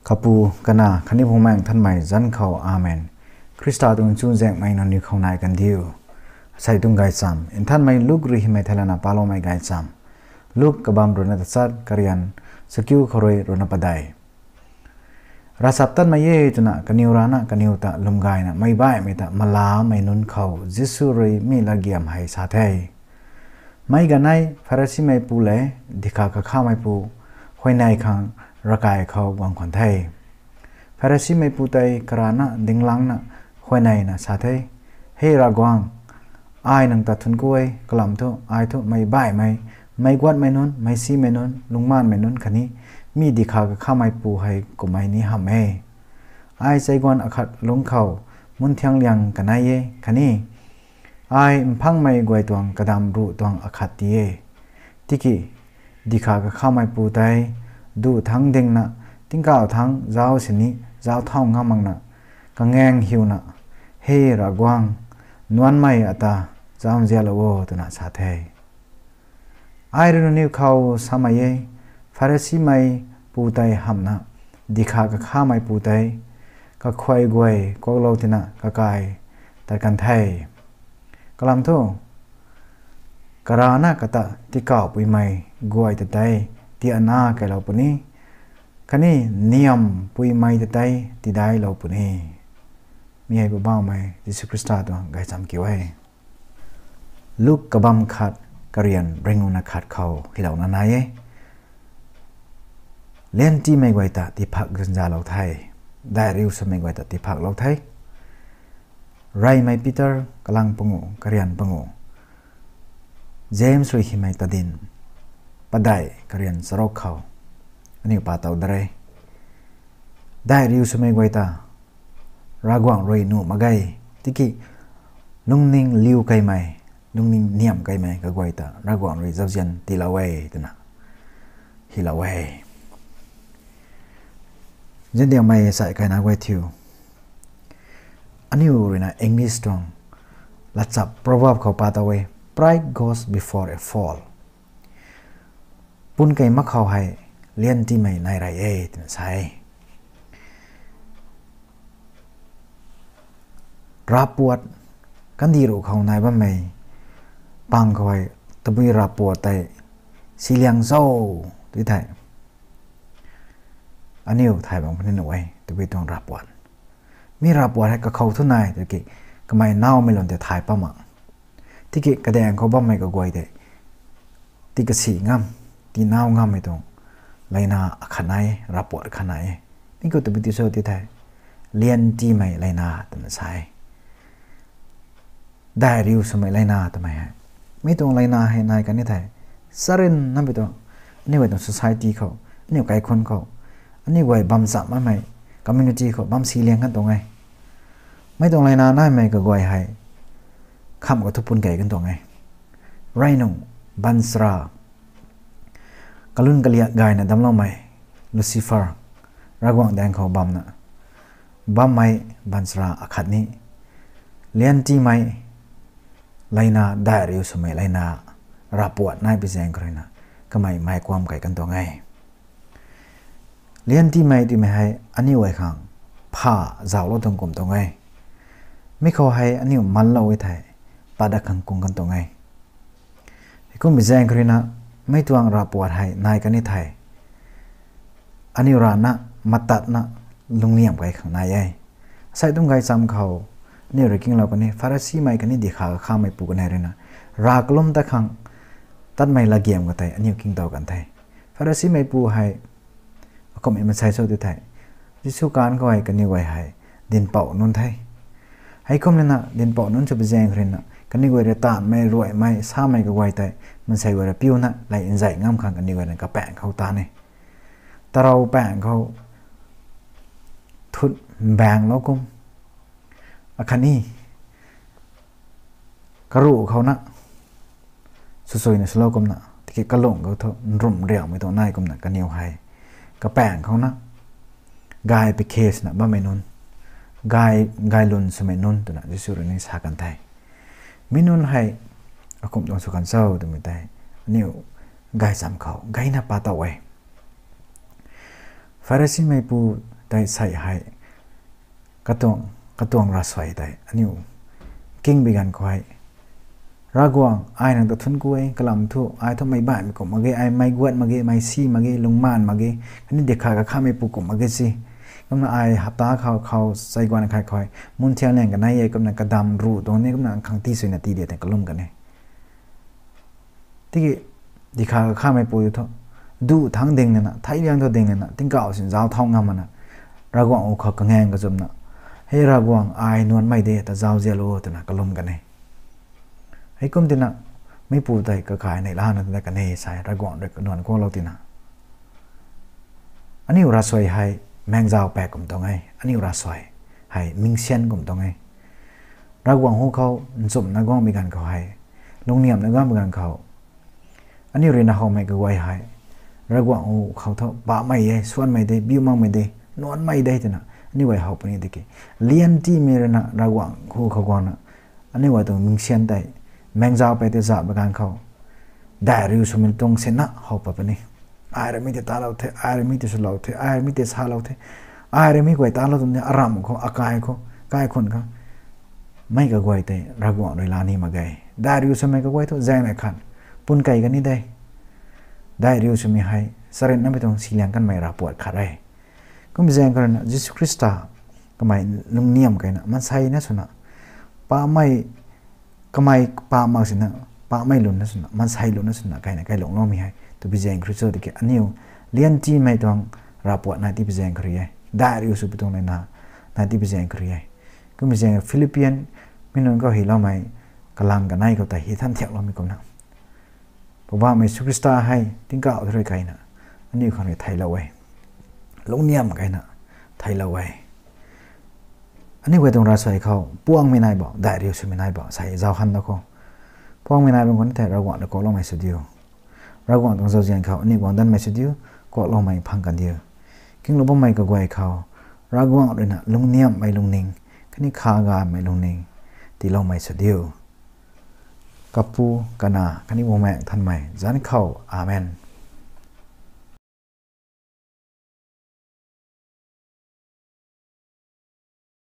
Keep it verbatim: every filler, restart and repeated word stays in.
Kapu, Kanac khatni Bumaengh Nthanmei zanc khou, Amen. Khrista tuang chuzaenghmei nangniw khou nai kandiu. Asei tuang gaychamv, Nthanmei Luk rui hymei thei lana paloumei gaychamv. Luk kabamv ruhna tachat, karian chakiu khou rui ruhna padeih. Ravchaptatmei e twna kaniw rana kaniw ta lwm gayna meic baihmei ta malamei nunc khou Jisu rui mi latgiam hei sa the. Meic ganei Pharisimeipu lev dihkhav kakhameipu huayney khang ravkai khou guang khwan the. Pharisimeipu tei karana dinglangcna huayneyna sa the, He Ravguangc, ai nang ta thuanc ku e, kalam thu ai thu meic baihmei, meic guatmei nunc, meic simei nunc, lungcmaanvmei nunc khatni mi dihkhav kakhameipu hei kummei ni hamh e. Ai cheiguan akhat lungc khou munthiang liang kanei e khatni ai mphangmei guay tuang kadamv ruh tuang akhat ti e. Tiki dihkhav kakhameipu tei duh thangc dingna tingkauh thangc zauc sini zauc thau ngam makna kangaeng hiuna, He Ravguangc, nuancmei ata zauc nzianlou o, twna sa the. Ai rui nangniw khou samei e, Pharisimeipu tei hamhna dihkhav kakhameipu tei kakhuay guay kuaklou tina kakai tat kan the. Kalam thu karana kata tikauhpuimei guay ta tei tiana kailou puni khatni niampuimei ta tei tidailou puni. Mi hei Poubauhmei Jisu Khrista tuang gaychamv kiu e. Luk kabamv khat, karian ringuna khat khou hylouna nai e. Liantimei guay ta tiiphak zanzalou the, daihriu swmei guay ta tiiphaklou the. Reymei Peter kalang panguh, karian panguh, James rui hymei tadin padeih, karian charuk khou aniu pa tow da re. Daihriu swmei guay ta Ravguangc rui nuh mak ge, tiki lungning liu keymei, lungning niamh keymei kaguay ta Ravguangc rui zauzian tiilou e, twna hylou e. Zindiangmei sai kaina guay thiu, aniu ruina English tuang latchap proverb khou pa tow e, Pride goes before a fall. Pun kei mak khou hei liantimei nai rey e, twna sa e. Ravpuat kandih ruh khou nai bammei pang khou hei tabui ravpuat tei siliang cho tu thei, aniu thay bam khatni nuh e, tabui tuang ravpuat. Mi ravpuat hei kakhou thu nai, tiki kamei naumei lun tei thay pam mak. Tiki kadaeng khou bammei kaguay tei tikasi ngam, tinau ngammei tuang leina akhat nai, ravpuat akhat nai e. Mi khou tabui ti cho ti thei, liantimei leina twna sa e. Daihriu swmei leina twmei hei, mi tuang leina hei nai kan ni thei, charynna mei tuang, aniu guay tuang society khou, aniu kaikhunc khou, aniu guay bam chamh makmei community khou bam siliang kan tuang e. Mi tuang leina naimei kaguay hei khamh khou thu pun kei kan tuang e. Rey nung baanchara kalun kaliak gayna damcloumei Lucifer, Ravguangc daeng khou bamna bammei baanchara akhat ni liantimei leina, daihriu swmei leina, ravpuat nai pi zaeng khou ruina kamei mei kuam kei kan tuang e. Liantimei twmei hei aniu guay khang pha zauclou tuang kum tuang e. Mi khou hei aniu manlou e thei, pat dat khang kung kan tuang e. Heikum pi zaeng khou ruina, mi tuang ravpuat hei nai kan ni thei, aniu rana matatna lungniamh kei khang nai e. Asei tuang gaychamv khou aniu rui kinglou kan ni, Pharisimei khatni dihkhav kakhameipu kanei ruina rav kalum tat khang tatmei latgiam khou tei aniu kingtow kan the. Pharisimeipu hei akumhmei maansei cho ti thei, Jisu kanv khou hei kaniw guay hei dinhpouc nunc the. Heikum ruina dinhpouc nunc sw pi zaeng khou ruina kaniw guay rui taanvmei, ruaimei, samei kaguay tei maansei guay rui piuna lei nzei ngam khang kaniw guay ruina kapaeng khou ta ni, tarou paeng khou thut mbaenglou kum, akhatni karuh khouna swsuina swlou kumna, tiki kalung khou thu nrumh riaumei tuang nai kumna kaniw hei kapaeng khouna gay pikhe swna bammei nunc, gay, gay lun swmei nunc twna Jisu rui ni sa kan the. Mi nunc hei akumh tuang sw kan cho twmei tei aniu gaychamv khou gayna pa tow e. Pharisimeipu Tei sei hei, katuang, katuang ravsuai tei aniu kingbi ganv khou hei, Ravguangc, ai nang ta thuanc ku e, kalam thu ai thu meic baihmei kumh mak ge, ai meic guat mak ge, meic si mak ge, lungmaan mak ge, khatni dikha kakhameipu kumh mak ge si. Kumna ai hapta khou khou sei guan khat khou hei mun thianliang kanei e, kumna kadam ruh tuang ni, kumna khang ti suina ti de tei kalum kan e. Tiki dikha kakhameipu thu, duh thangc ding nana, theiliang thu ding nana, tingkauh sin zauc thau ngam mana, Ravguangc hu khou kangaeng kazumna, Hei Ravguangc, ai nuanmei de ta zauzian o, twna kalum kan e. Heikum tina, mipu tei kakai neih lana ta kan e, sai Ravguangc rui kanuan kuaklou tina. Aniu ravsuai hei maengzauh paek kum tuang e, aniu ravsuai hei mingsian kum tuang e. Ravguangc hu khou nchumhna guangmei ganv khou hei, lungniamhna guangmei ganv khou, aniu rui na howmei kaguay hei, Ravguangc hu khou thu pamei e, suanmei de, biu makmei de, nuanmei de twna aniu guay how puni tiki, lian tiimei rui na Ravguangc hu khou guangna, aniu guay tuang mingsian tei maengzauh paek tei zauh pui ganv khou, dai riu swmei tuang sina how pat puni. Ai rui mi tei talou the, ai rui mi tei swlou the, ai rui mi tei salou the, ai rui mi guay talou tuang ni aram khou, akai khou, kaikhun khou, mei kaguay tei Ravguangc rui la ni mak ge. Dai riu swmei kaguay thu zaengnei khat, pun kei kan ni de. Dai riu swmei hei charynmei tuang siliang kanmei ravpuat khat e. Kum zaeng khou rui na Jisu Khrista kamei lungniam keyna maansei na swna, pamei, kamei pa mak sina, pamei lungna swna, maansei lungna swna keyna kailungloumei hei twpui zaeng khou rui cho tiki aniu lian tiimei tuang ravpuat nai tiipui zaeng khou rui e. Dai riu sw pui tuang lev na, nai tiipui zaeng khou rui e. Kummei zaeng Philippian mi nunc khou hyloumei kalang kanei khou tei hi than thiakloumei kumna, Poubauhmei Jisu Khrista hei tingkauh thu rui keyna aniu khang rui theilou e. Lungniam keyna theilou e. Aniu guay tuang ravsuai khou puangmei nai bo, dai riu swmei nai bo, sei zauc han da khou. Puangmei nai bam khou ni thei Ravguangc rui kuakloumei sw diu. Ravguangc tuang zauzian khou aniu guang danmei sw diu, kuakloumei phang kan diu. Kinglou bammei kaguay khou, Ravguangc rui na lungniamhmei lungning, khatni kha gaymei lungning tiiloumei sw diu. Kapu, Kanac, khatni Bumaengh Nthanmei zanc khou. Amen.